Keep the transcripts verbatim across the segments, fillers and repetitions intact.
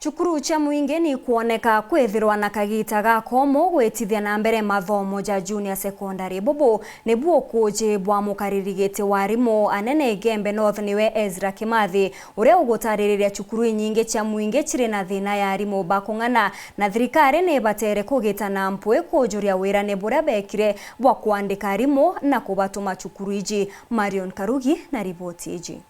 Cukuru cia mwingi ni kwoneka kwithirwa na kagita ga komo gwitithia na mbere mathomo ja junior secondary. Bubu nibu ukuji bwa mukariri giti wa arimu anene Igembe North niwe Ezra Kimathi, uria ugutaririria cukuru inyingi cia mwingi ciri na thina ya arimu ba kung'ana, na thirikari ni ibatere kugita na mpwi kujuria wirane buria bekire bwa kwandika arimu na kubatuma cukuru iji. Marion Karugi na riboti iji.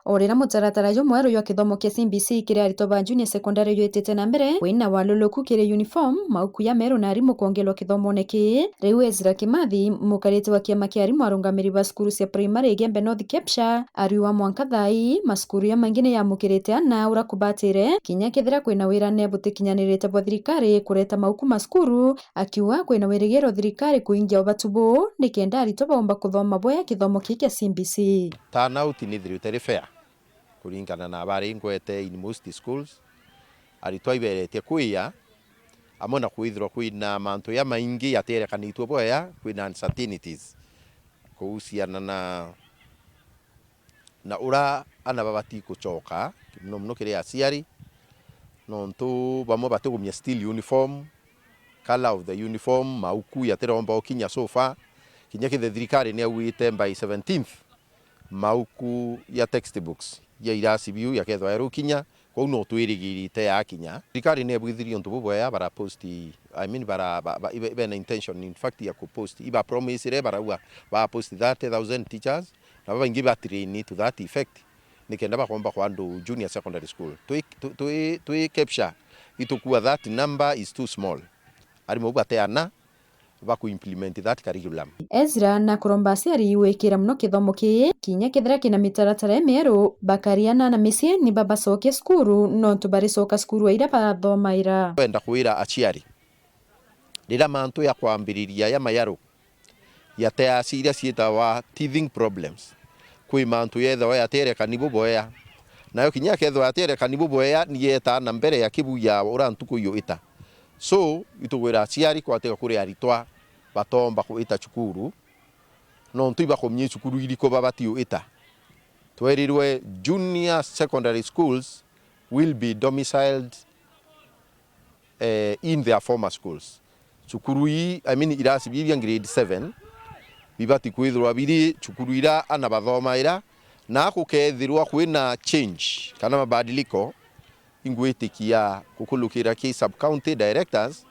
O riria mutaratara jumweru jwa kithomo kia C B C kiri aritwa ba junior secondary jwitite na mbere, kwina waluluku kiri uniform, mauku ja meru na arimu kwongerwa kithomoone kii. Riu Ezra Kimathi, mukarite wa kiama kia arimu arungamiri ba cukuru cia primary Igembe North KEPSHA, ariuga mwanka thaa ii, macukuru jamaingi ni yamukirite ana ura kubatire, kinya kethira kwina wirane butikinyanirite bwa thirikari kureta mauku ma cukuru, akiuga kwina wirigiro thirikari kuingia ubatu buu, nikenda aritwa baumba kuthoma bwea kithomo kii kia C B C. Turnout nithirite ri fair kuringana na bari ngwete in most schools. Aritwa iberetie kwia, amwe na kwithirwa kwina mantu jamaingi jaterekanitue bwea, kwina uncertainties kuhusiana na, na ura ana babati gucoka, muno muno kiri aciari, nontu bamwe batigumia still uniform, colour of the uniform, mauku jatiromba ukinya so far. Kinya kithe thirikari niaugite by seventeenth, mauku ya textbooks ya irasi biu yakethwa yarukinya, kwou no twirigirite yakinya. Thirikari ni ebwithirie untu bubwea, bara post, I mean, bara, ba, ba, ibe, bena intention, in fact, ya ku post. Iba promisire, barauga ba post thirty thousand teachers, na babaingi ba train to that effect, nikenda bakomba kwa andu junior secondary school. Twi, twi, twi, twi KEPSHA, itukua that number is too small. Arimu bau bate ana, ba ku implement that curriculum. Ezra na kuromba aciari gwikira muno kithomo kii, kinya kethira kina mitaratara imieru, bakariana na micii ni babacokie cukuru, nontu baricoka cukuru iria bathomaira. Wenda kwira aciari, riria mantu ya kwambiriria ya mayaru, ya teaci iria ciitawa teething problems, kwi mantu yethagwa yaterekani bubwea, nayo kinya yakethwa yaterekani bubwea, ni yetaa na mbere ya kibu ya ura ntuku iu ita. So, itugwira aciari kwatiga kuri aritwa batomba kuita cukuru, nontu ibakumie cukuru iriku babati uita. Twerirwe junior secondary schools will be domiciled, eh, in their former schools. Cukuru ii, I mean, irasi biria bia grade seven, bibati kwithirwa biri cukuru iria ana bathomaira, na gukethirwa kwina change kana mabadiliko, ingwitikia gukulukira ki sub county directors,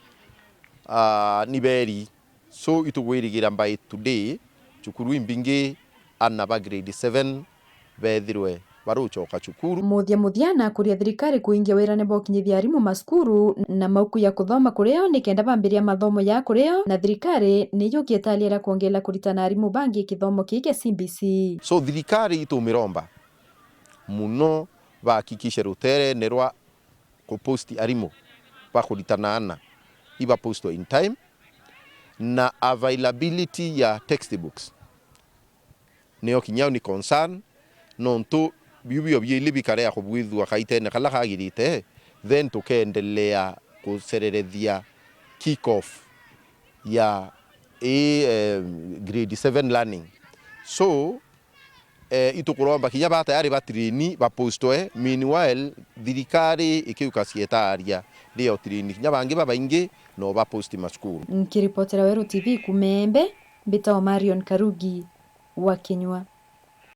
ah, ni beri. So, itugwirigira by today, cukuru imbingi ana ba grade seven bethirwe barucoka cukuru. Muthia muthia, nakuria thirikari kuingia wirane bwa ukinyithia arimu macukuru na mauku ya kuthoma kurio, nikenda bambiria mathomo ya kurio, na thirikari nijukie itali ria kwongerera kuritana arimu bangi kithomo kii kia C B C. So, thirikari itumiromba muno bahakikishe ruterene rwa kupost arimu ba kuritana ana, ibapostwe in time, na availability ya textbooks niyo kinya ni concern, nontu biu bio biili bikarea kubwithua kaitene kala kagirite, then tukeendelea kucererethia kick off ya ii, eh, grade seven learning. So, eh, itukuromba kinya ba tayari ba train bapostwe. Meanwhile, thirikari ikiuka cietaria rio train kinya bangi babaingi no bapost macukuru. Nkiripotera Weru T V kuuma Embe, mbitagwa Marion Karugi wa Kinyua.